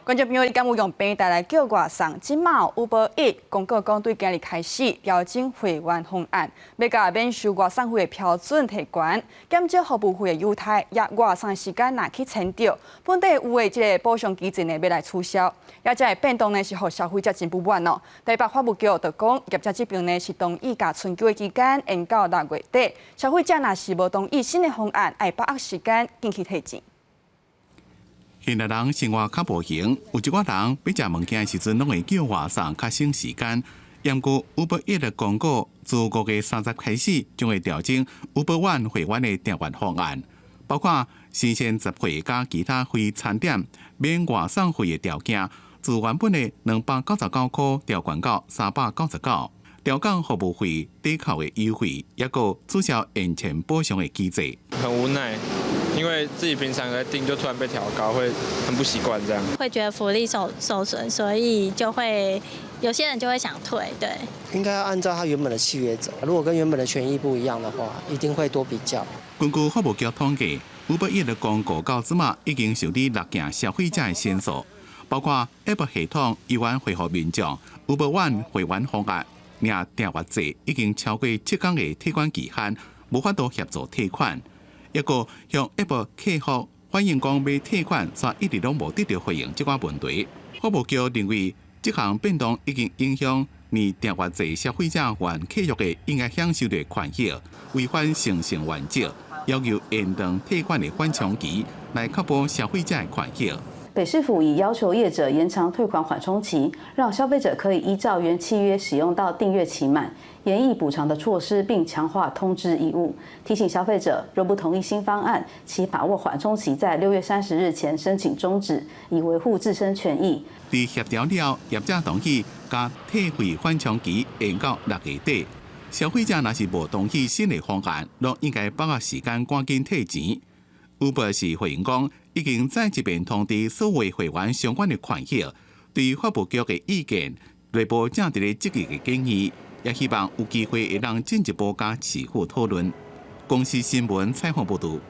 觀眾朋友，你敢有用平台來叫外送？這馬 Uber Eats 公告講，對今日開始調整會員方案，欲共免收外送費的標準提懸，減少服務費的優待，也外送時間若去遷就，本底有的這个補償機制呢，欲來取消。也這个變動呢，是予消費者真不滿哦。台北法務局就講，業者這邊呢是同意共春秋的期間延到六月底，消費者若是無同意新的方案，愛把握時間緊去退錢。現代人生活較無閒，有一寡人欲食物件的時陣，攏會叫外送較省時間。毋過 Uber Eats 的公告，自5月30開始，將會調整 Uber One 會員的訂閱方案，包括新鮮雜貨佮其他非餐點免外送費的條件，自原本的299塊調懸到399，調降服務費抵扣的優惠，抑閣取消延前補償的機制。很無奈。因為自己平常在訂，就突然被調高，會很不習慣這樣。會覺得福利受損，所以就會有些人就會想退。對，應該要按照他原本的契約走。如果跟原本的權益不一樣的話，一定會多比較。根據法務局統計，Uber Eats 的公告到這馬已經受理六件消費者的申訴，包括 App 系統猶原回覆民眾，Uber One 會員方案領訂閱制已經超過7天的退款期限，無法度協助退款。抑閣向 App 客服反映講欲退款，卻一直攏無得到回應。這寡問題，法務局認為這項變動已經影響擬訂閱制消費者原契約的應該享受的權益，違反誠信原則，要求延長退款的緩衝期，來確保消費者的權益。北市府已要求業者延長退款緩衝期，讓消費者可以依照原契約使用到訂閱期滿，研議補償的措施，並強化通知義務，提醒消費者若不同意新方案，請把握緩衝期，在6月30日前申請終止，以維護自身權益。佇協調了，業者同意共退費緩衝期延到六月底。消費者若是無同意新的方案，攏應該把握時間趕緊退錢。Uber 是回應講，已經再一遍通知所有會員相關的權益，對法務局的意見，內部正佇咧積極的建議，也希望有機會會當進一步佮市府討論。公視新聞採訪報導。